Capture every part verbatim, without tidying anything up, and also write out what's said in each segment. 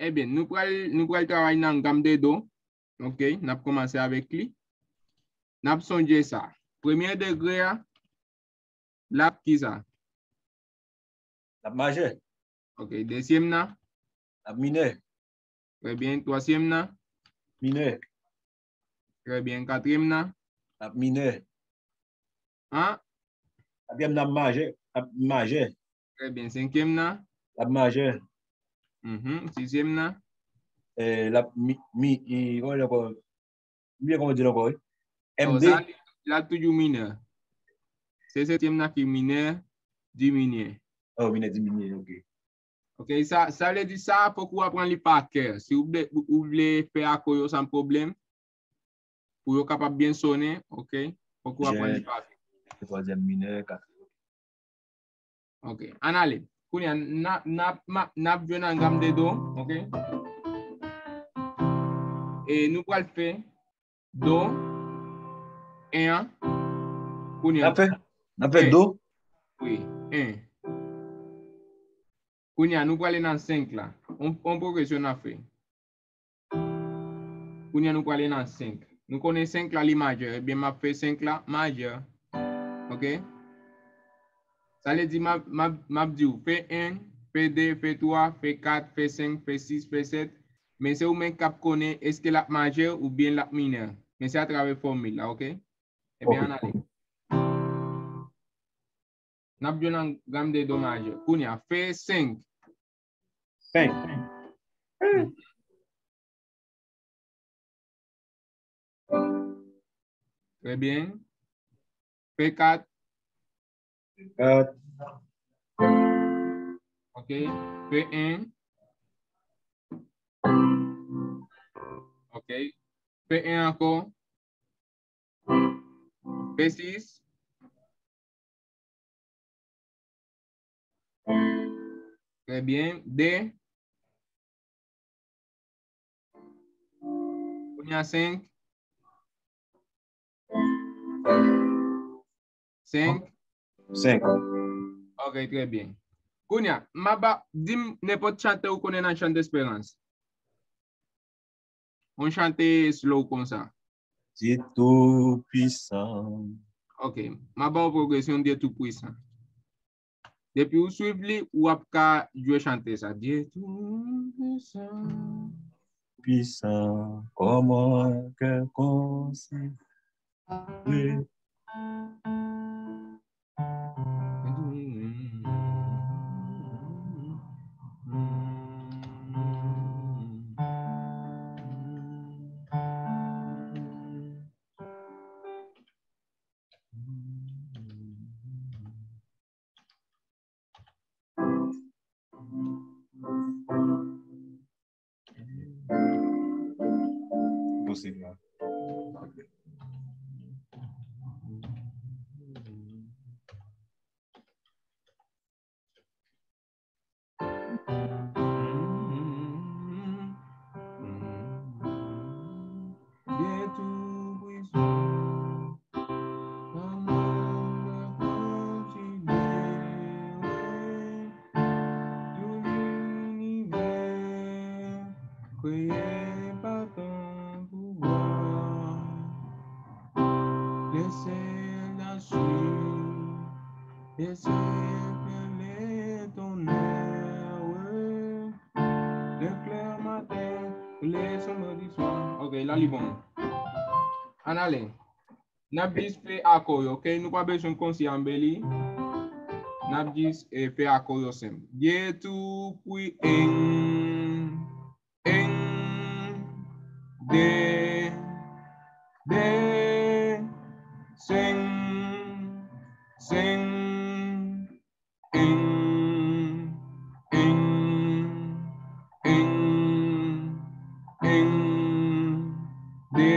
Ebyen, nou pral, nou pral travay nan gam de do. Ok, n ap kòmanse avèk li. N ap sonje sa. Premye degre a, l ap kisa? L ap majè. Ok, dezyèm nan? L ap minè. Trè byen. Twazyèm nan? Minè. Trè byen. Katriyèm nan? L ap minè. An? Katriyèm nan ap majè. L ap majè. Trè byen. Senkyèm nan? L ap majè. Mhm. Sizyèm nan? Eh, l ap mi, mi, e, kòman l ankò? M bliye kòman yo di l ankò, wi. Oh, M de. Sa, l ap toujou minè. Se setyèm nan ki minè diminye. Oh, minè diminye, ok. Ok, sa, sa vle di sa, fòk ou aprann li pa kè. Si ou vle, ou vle fè akò yo san pwoblèm, pou yo kapab byen sonnen, ok? Fòk ou aprann li pa kè. Twazyèm minè, katriyèm. Ok, ann ale. Kounye a, n a, n ap, ma, n ap jwe nan gam de do, ok? E nou pral fè do, en an. Kounye a. N ap fè, n ap fè do? Wi, en. Kounye a, nou prale nan senk la. On, on pwogresyon n ap fè. Kounye a, nou prale nan senk. Nou konnen senk la, li majè. Ebyen, m ap fè senk la majè. Ok? Sa vle di, m ap, m ap, m ap di w, fè en, fè de, fè twa, fè kat, fè senk, fè sis, fè sèt. Men se ou menm k ap konnen èske l ap majè oubyen l ap minè. Men se atravè fòmil la, ok? Ebyen, ok, ann ale. N ap jwe nan gam de do majè. Kounye a, fè senk. Senk. Trè byen. Fè kat. Kat. Ok. Fè en. Ok. Fè en ankò. Fè sis. Trè byen. De. Kounye a senk. Senk. Senk. Ok, trè byen. Kounye a, m ap ba, di m nenpòt chante ou konnen nan Chant d'Espérance. On chante slow konsa. Dieu Tout-Puissant. Ok, m ap ba w pwogresyon Dieu Tout-Puissant. Depi ou swiv li, ou ap ka jwe chante sa. Dieu Tout-Puissant. Puissant, comme un cœur consacré. Posib la. Byen tou prizon. Kòman m ka kontinye tou linivè kreye pa tan pouvwa. Lese la swi, lese pele tonè, wi. Le klè maten, le sonbredi swa. Ok, la li bon. Ann ale. N ap jis fè akò yo, ok? Nou pa bezwen konsi anbe li. N ap jis, eh, fè akò yo senp. Dye tou pwi en, en, de, de, sen, sen, en, en, en, en, de,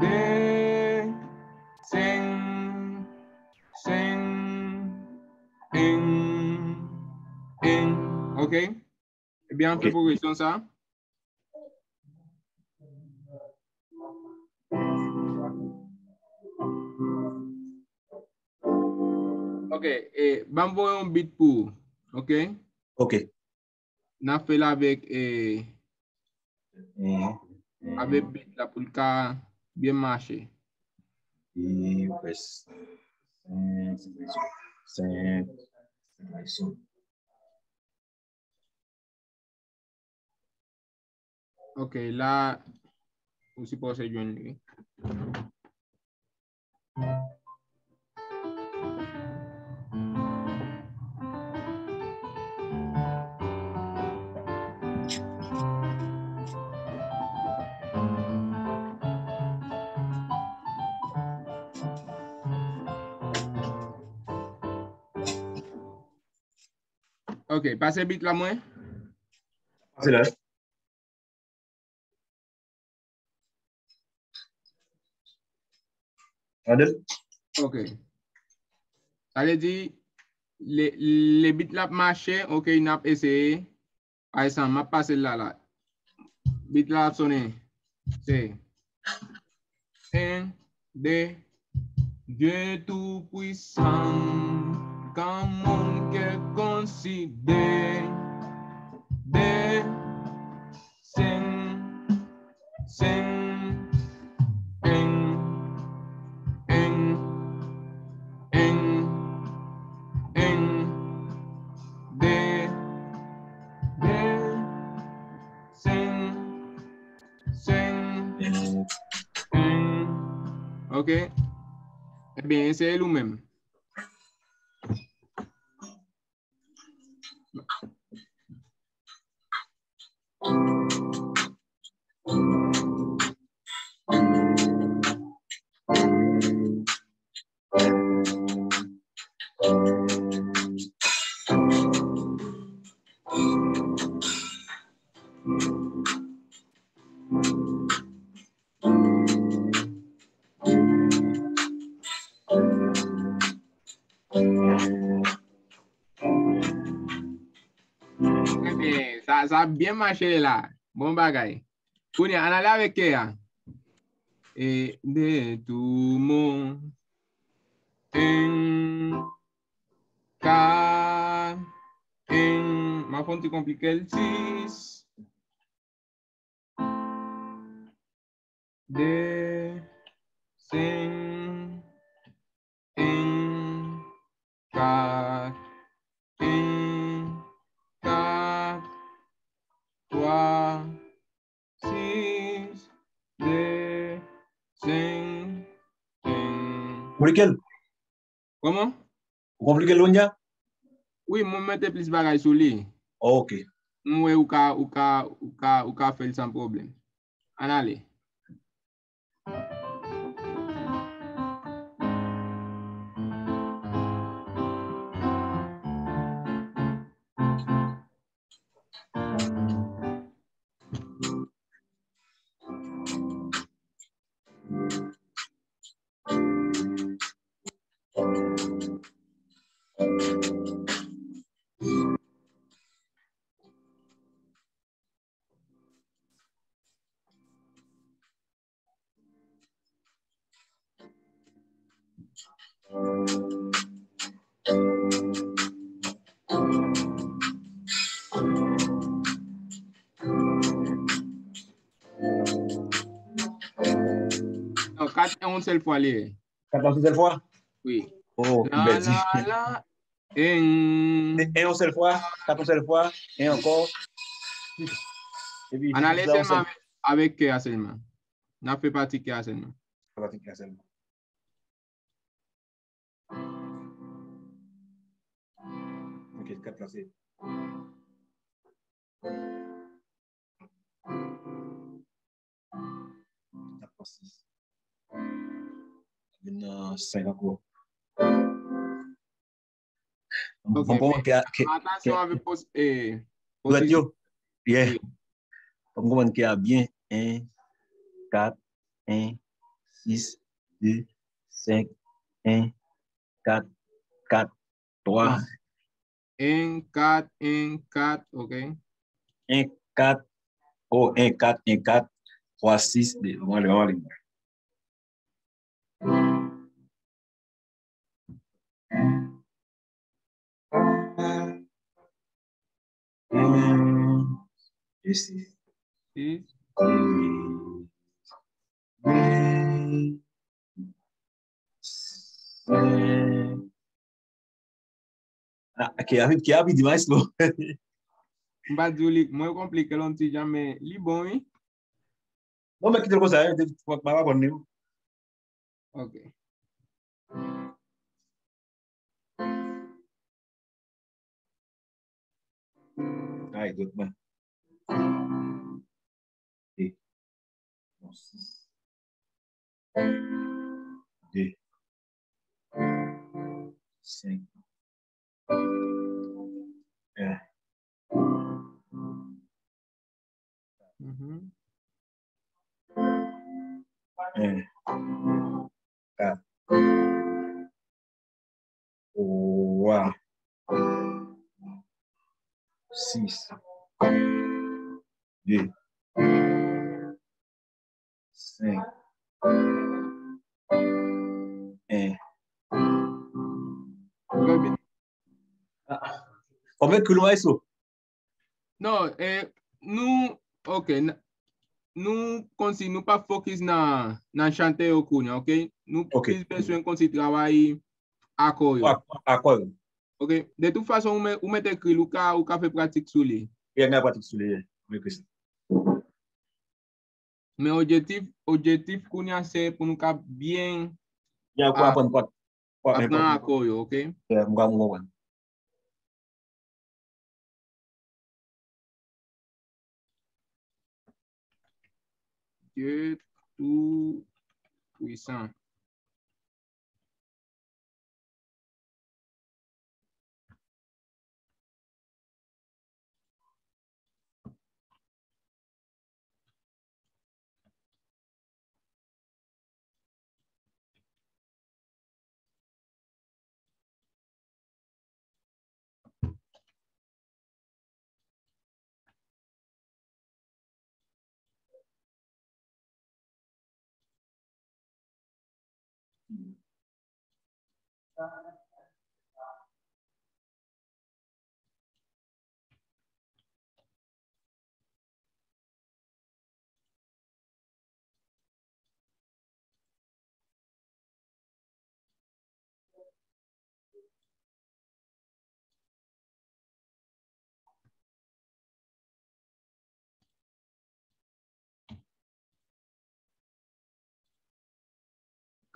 de, sen, sen, en, en. Ok? Ebyen, an fè pwogresyon sa. Ok, e, ban m voye yon beat pou ou. Ok? Ok. n ap fè l avèk, eh, avèk beat la pou l ka byen mache. E près. Senk, senk, senk. Ok, la, ou sipoze jwenn li. Ok, pase beat la mwen. Pase la. Tande? Ok. Sa vle di, le, le beat la ap mache, ok, n ap eseye. Pa egzanp, m ap pase l la, la. Beat la ap sonnen. Se. En, de. Dieu Tout-Puissant, quand mon cœur considère, de, sing, sing, ing, ing, ing, ing, de, de, sing, sing, ing. Ok. Ebyen, eseye l ou menm. Ebyen, sa, sa byen mache la. Bon bagay. Kounye a, ann ale avèk kè a. E de tou mon. En, ka, en, m ap fè yon ti konplike l, sis. De, senk, en, kat, en, kat, twa, sis, de, senk, en. Konplike l? Kòman? Ou konplike l kounye a? Wi, mwen mete plis bagay sou li. Ok. Mwen wè ou ka, ou ka, ou ka, ou ka fè l san pwoblèm. Ann ale. Non, kat yon sèl fwa li ye. Kat la yon sèl fwa? Wi. Oh, m pèdi. La, la, la, en. Se en yon sèl fwa, kat yon sèl fwa, en ankò. Epi ann ale sèlman avèk, avèk kè a sèlman. N ap fè pati kè a sèlman. Pati kè a sèlman. Ok, kat la se. Vin nan senk ankò. Ok, bon, bon, men ke, ke, atansyon avèk pos-, eh, dwèt yo. Yeah. Wi. Fò m konprann ke a byen. En, kat, en, sis, de, senk, en, kat, kat, twa. En, kat, en, kat, ok. En, kat, oh, en, kat, en, kat, twa, sis, de. Ann ale, ann ale. Isi. Sis. Sis. Senk. Ah, ki rapid, ki rapid, maestro. M pa di w li, mwen konplike l yon ti jan, men li bon, wi. Non, men kite l konsa, hein, m pa aprann li. Ok. Ay, dòt mwen. De. Bon, sis. De. Senk. En. Mhm. En. Kat. Twa. Sis. De. Senk. En. Trè byen. Ah. Kòman ekri l, maestro? Non, eh, nou, ok, n- nou konsi nou pa fokis nan, nan chante yo kounye a, ok? Nou Ok. Plis bezwen konsi travay akò yo. Ak- Akò yo. Ok, de tout fason, ou mèt, ou mèt ekri l, ou ka, ou ka fè pratik sou li. Yeah, m ka pratik sou li, yeah. M ekri sa. Men objektif, objektif kounye a se pou nou ka byen Yeah, pou a- aprann pa, pa, aprann akò yo, ok? Yeah, m ka, m konprann. Dieu Tout-Puissant.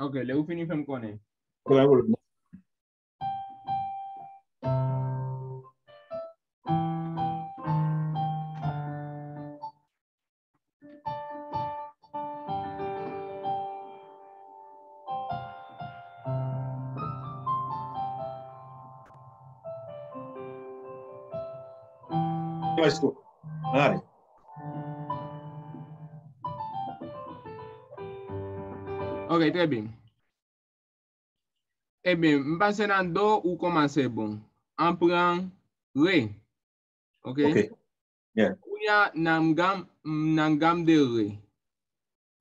Ok, lè ou fini, fè m konnen. Ok, pa gen pwoblèm. Maestro, ann ale. Ok, trè byen. Ebyen, m pase nan do, ou kòmanse bon. An pran re. Ok? Ok. Yeah. Kounye a, nan gam, nan gam de re.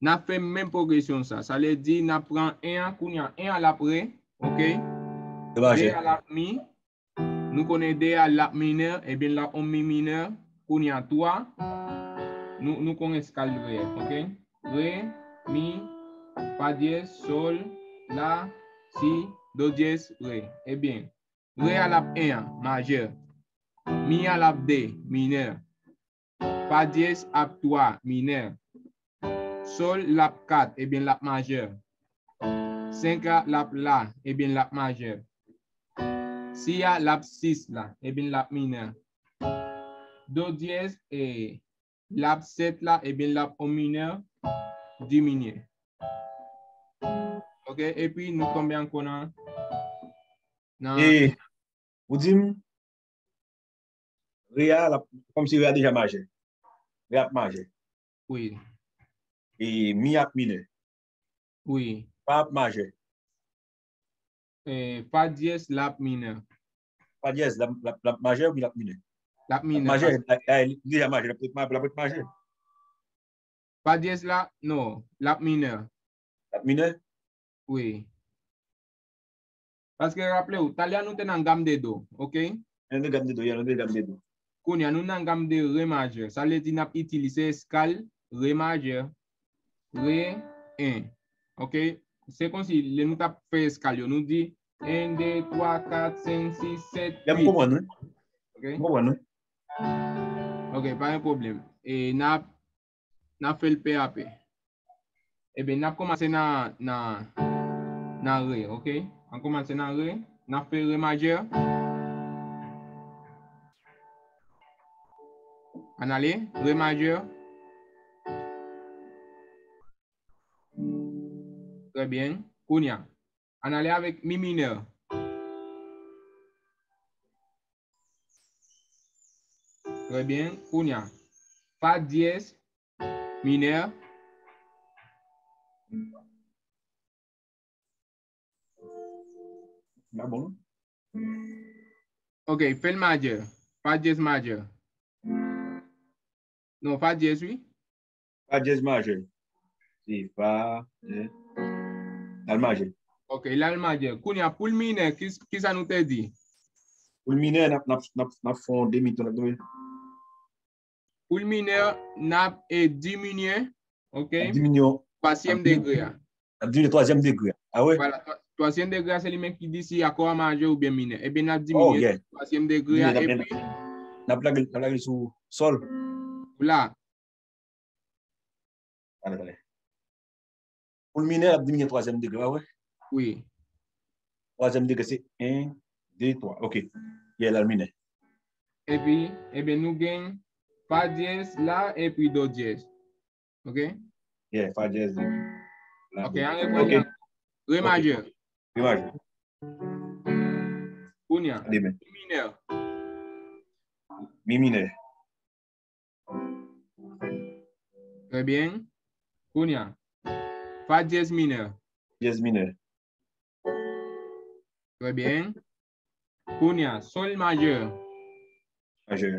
N ap fè menm pwogresyon sa. Sa vle di, n ap pran en an, kounye a, en an l ap re. Ok? De a l ap mi. Nou konnen de a l ap minè, ebyen l ap on mi minè. Kounye a twa, nou, nou konnen eskal re, ok? Re, mi, fa dyès, sòl, la, si, do dyès, re. Ebyen, re a l ap en an, majè. Mi a l ap de, minè. Fa dyès ap twa, minè. Sòl l ap kat, ebyen l ap majè. Senk a l ap la, ebyen l ap majè. Si a l ap sis la, ebyen l ap minè. Do dyès, e, l ap sèt la, ebyen l ap on minè diminye. Ok, epi nou tonbe ankò nan, nan E, ou di m, re a, l ap, kòmsi re a deja majè. Re a ap majè. Wi. E mi ap minè. Wi. Fa ap majè. E, fa dyès l ap minè. Fa dyès l ap, l ap, l ap majè oubyen l ap minè? L ap minè. L ap majè, la, la, li deja majè, l ap ret ma-, l ap ret majè. Fa dyès la, non, l ap minè. L ap minè? Wi. Paske raple w, talè a nou te nan gam de do, ok? Nou te gam de do, yeah, nou te gam de do. Kounye a, nou nan gam de re majè. Sa vle di n ap itilize eskal re majè. Re, en. Oke? Se kòmsi lè nou t ap fè eskal yo, nou di en, de, twa, kat, senk, sis, sèt, uit. M konprann, wi. Oke? M konprann, wi. Oke, pa gen pwoblèm. E n ap, n ap fè l pè a pè. Ebyen, n ap kòmanse nan, nan, nan re, oke? An kòmanse nan re, n ap fè re majè. Ann ale, re majè. Trè byen. Kounye a, ann ale avèk mi minè. Trè byen. Kounye a, fa dyès minè. Pa bon. Ok, fè l majè. Fa dyès majè. Non, fa dyès, wi. Fa dyès majè. Se fa, eh, la l majè. Ok, la l majè. Kounye a, pou l minè, ki, kisa nou te di? Pou l minè, n ap, n ap, n ap, n ap fè yon demi ton, n ap tonbe. Pou l minè, n ap, e, diminye, ok? N ap diminye. Twazyèm degre a. N ap diminye twazyèm degre a. Ah ouais? Vwala, twa-, twazyèm degre a, se li menm ki di si akò a majè oubyen minè. Ebyen, n ap diminye twazyèm degre a, epi n ap lage, n ap lage sou sòl. La. Tande, tande. Pou l minè, l ap diminye twazyèm degre, pa vre? Wi. Twazyèm degre, se en, de, twa. Ok. Yeah, la l minè. Epi, ebyen, nou gen fa dyès la, epi do dyès. Ok? Yeah, fa dyès la. Ok, an reprann. Ok. Re majè. Re majè. Kounye a. Gade byen. Mi minè. Mi minè. Trè byen. Kounye a. Fa dyès minè. Dyès minè. Trè byen. Kounye a, sòl majè. Majè.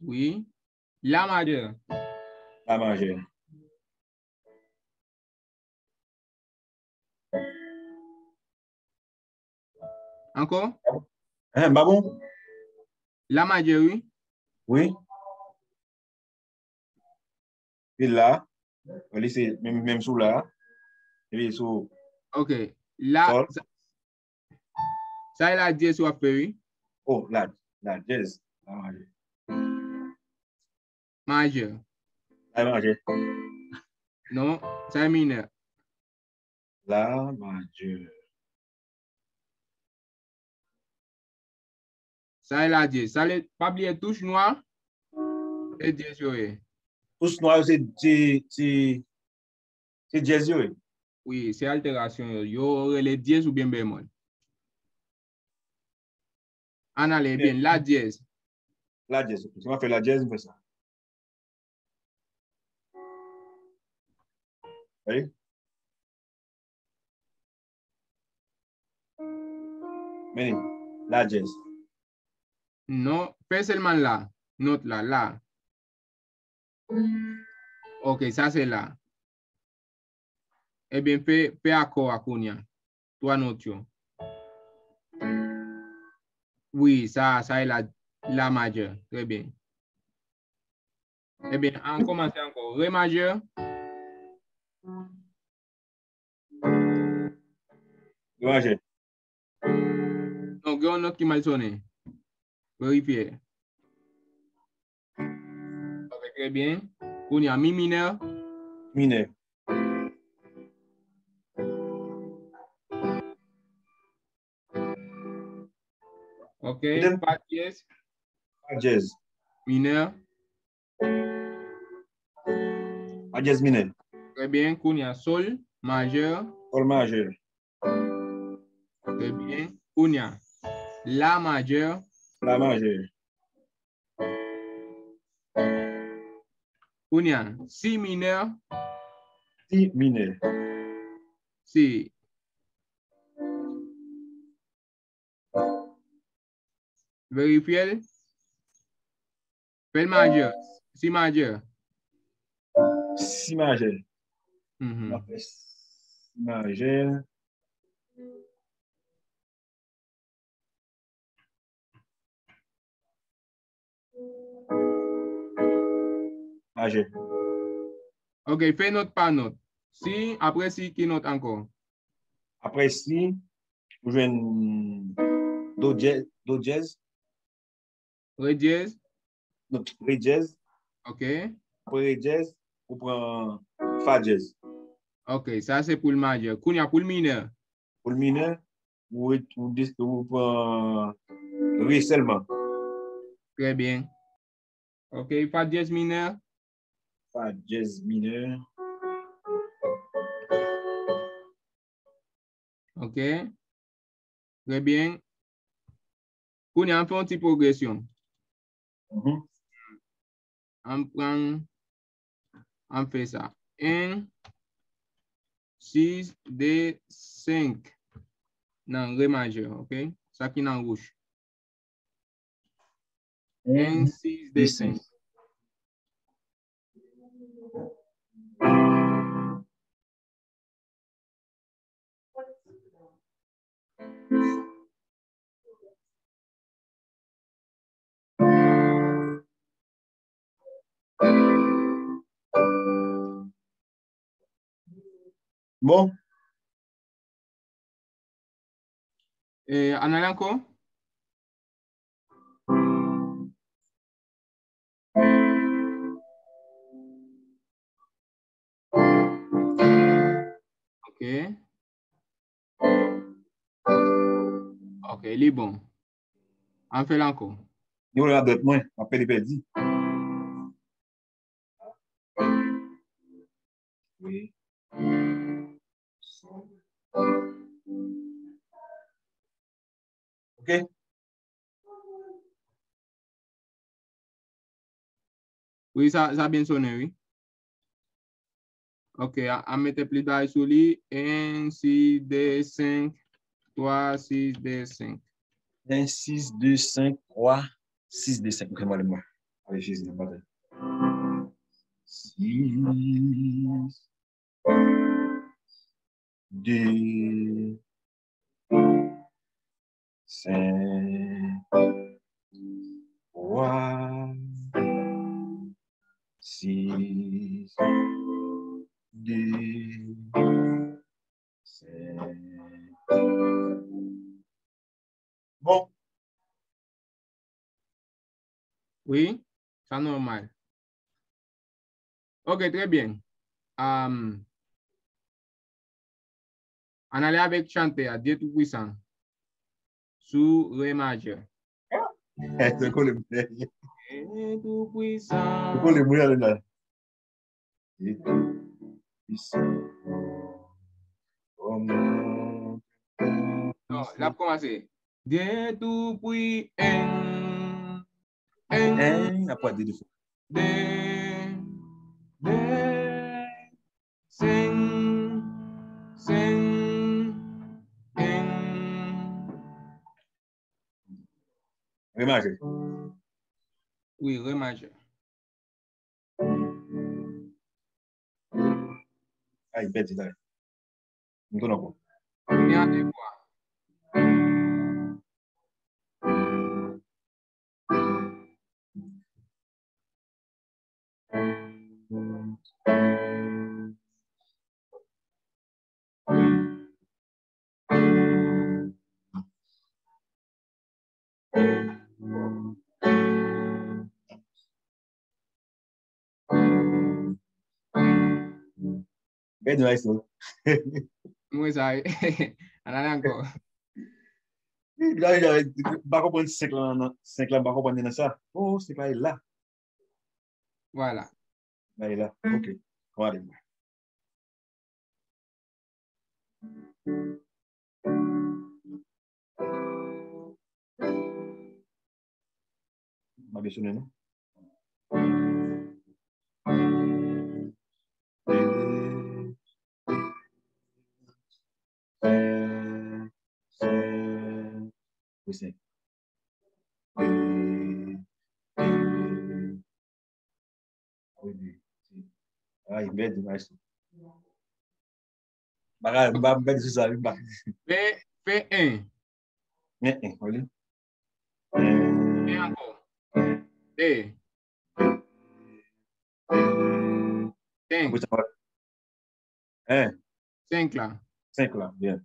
Wi. La majè. La majè. Ankò? Hein, pa bon? La majè, wi. Wi. Epi la, li se menm, menm sou la. Epi sou. Ok. La, sa, sa e la dyès w ap fè, wi. Oh, la, la dyès. La majè. Majè. La majè. Non, sa e minè. La majè. Sa e la dyès. Sa le, pa bliye touch nwa, se dyès yo ye. Touch nwa yo se, se, se, se dyès yo ye. Wi, se alterasyon yo. Yo rele dyès oubyen bemòl. Ann ale, ebyen, la dyès. La dyès, ok. Si m ap fè la dyès, m fè sa. Wi. Men, la dyès. Non, fè sèlman la. Nòt la, la. Ok, sa se la. Ebyen, fè, fè akò a kounye a. Twa nòt yo. Wi, sa, sa e la, la majè. Trè byen. Ebyen, an kòmanse ankò. Re majè. Re majè. Non, gen yon nòt ki mal sonnen. Verifye. Ok, trè byen. Kounye a, mi minè. Minè. Ok, fa dyès. Fa dyès. Minè. Fa dyès minè. Trè byen, kounye a, sòl majè. Sòl majè. Trè byen. Kounye a, la majè. La majè. Kounye a, si minè. Si minè. Si. Verifye l. Fè l majè. Si majè. Si majè. Mhm. M ap fè si majè. majè. Ok, fè nòt pa nòt. Si, apre si, ki nòt ankò? Apre si, ou jwenn do dyèz, do dyèz. Re dyèz? Non, re dyèz. Ok. Apre re dyèz, ou pran fa dyèz. Ok, sa se pou l majè. Kounye a pou l minè. Pou l minè, ou, ou, ou pran re sèlman. Trè byen. Ok, fa dyèz minè. Fa dyèz minè. Ok. Trè byen. Kounye a, an fè yon ti pwogresyon. Mhm. An pran, an fè sa. En, sis, de, senk. Nan re majè, ok? Sa ki nan wouj. En, sis, de, senk. Bon. E, ann ale ankò. Ok. Ok, li bon. Ann fè l ankò. Li wè adrèt mwen, m ap pèdi pèdi. Wi. Ok. Wi, sa, sa byen sonnen, wi. Ok, a, a mete plis bagay sou li. En, sis, de, senk, twa, sis, de, senk. En, sis, de, senk, twa, sis, de, senk. Ok, mwen, mwen. Alè, Jezi, mwen. Sis, de, senk, twa, sis, de, senk. Bon. Wi, sa nòmal. Ok, trè byen. Um, ann ale avèk chante a, Dieu Tout-Puissant, sou re majè. Se kole m. Dieu Tout-Puissant. Se kole m, wi, ale la. Dieu Tout-Puissant. Non, l ap kòmanse. Dieu Tout-Puissant. En, en, apre de, de fwa. De, de, sen, sen, en. Re majè. Wi, re majè. Ay, m pèdi la. M tounen ankò. Tounen an de fwa. Bèl nice, non? Mwen sa, wi. Ann ale ankò. M pa konprann senk la, nan, senk la, m pa konprann li nan sa. Oh, senk la, li la. Vwala. Li la, ok. Ann ale. M ap sone non. Senk, senk, senk. Ay, m pèdi, m pèdi. Bagay, m pa, m pèdi sou sa, m pa. Fè, fè en. En, en, wè li. En ankò. De. Senk. Apre sa, en. Senk la. Senk la, yeah.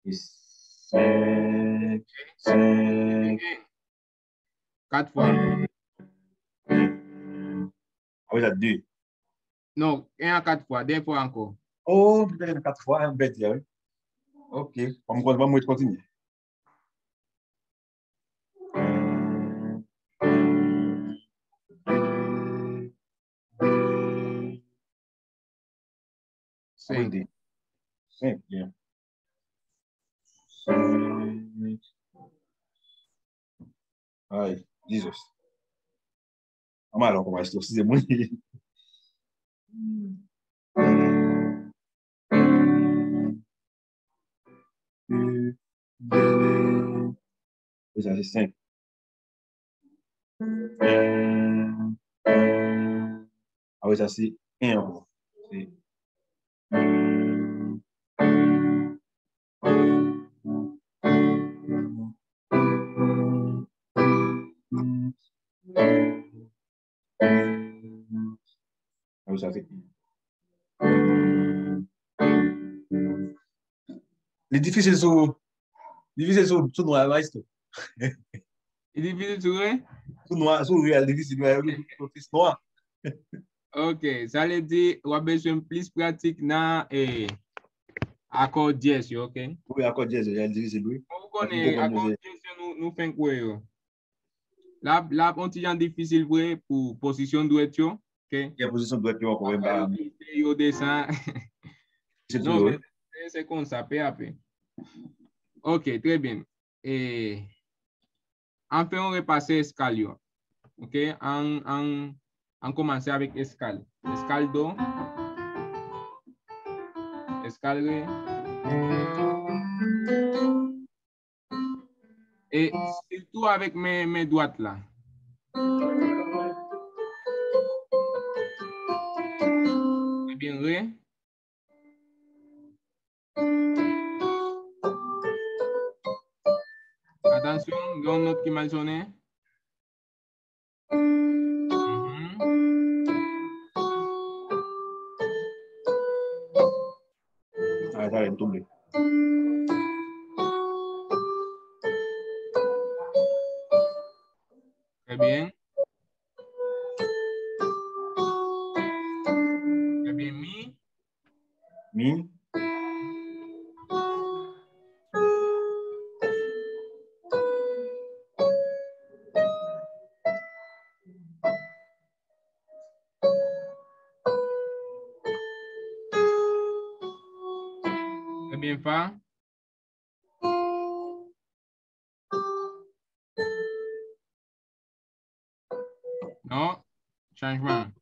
E senk, senk. Kat fwa. Apre sa, de. Non, en an kat fwa, de fwa ankò. Oh, m te kat fwa, m pèdi, wi. Ok, fò m kontinye. Senk. Senk, yeah. Senk. Ay, Jesus. Ann al ankò, maestro, eskize mwen. Apre sa, se senk. Apre sa, se en ankò. Se Apre sa, se Li difisil sou, difisil sou, sou nwa, maestro. Li difisil sou re? Sou nwa, sou re, li difisil, nwa, sou fis nwa. Ok, sa vle di w ap bezwen plis pratik nan eh, akò dyèz yo, ok? Wi, akò dyèz yo, li difisil, wi. Ou konnen akò dyèz yo nou, nou fenk wè yo. L ap, l ap yon ti jan difisil vre pou pozisyon dwèt yo. Ok? Gen pozisyon dwèt yo ankò, wi, ba. Yo monte, yo desann. Non, men se, se konsa, P A P. Ok, trè byen. E, an fè yon repase eskal yo. Ok? An, an, an kòmanse avèk eskal. Eskal do. Eskal re. E sitou avèk men, men dwat la. Ebyen, re. Atansyon, gen yon nòt ki mal sonnen. Mhm. Ah, sa vle tonbe. Trè byen. Trè byen, mi. Mi. Trè byen, fa. Non. Chanjman.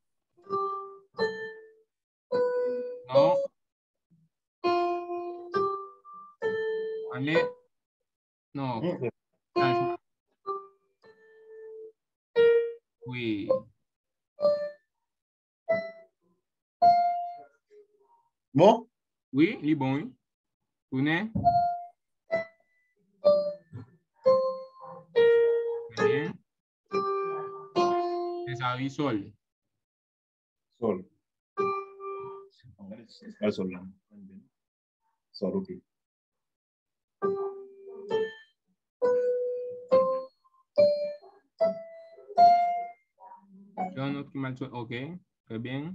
Non. Ale. Non. Chanjman. Wi. Bon? Wi, li bon, wi. Tounen. Byen. Se sa, wi, sòl. Sòl. Al sòl la. Sòl, ok. Yon nòt ki mal sonnen. Ok, trè byen.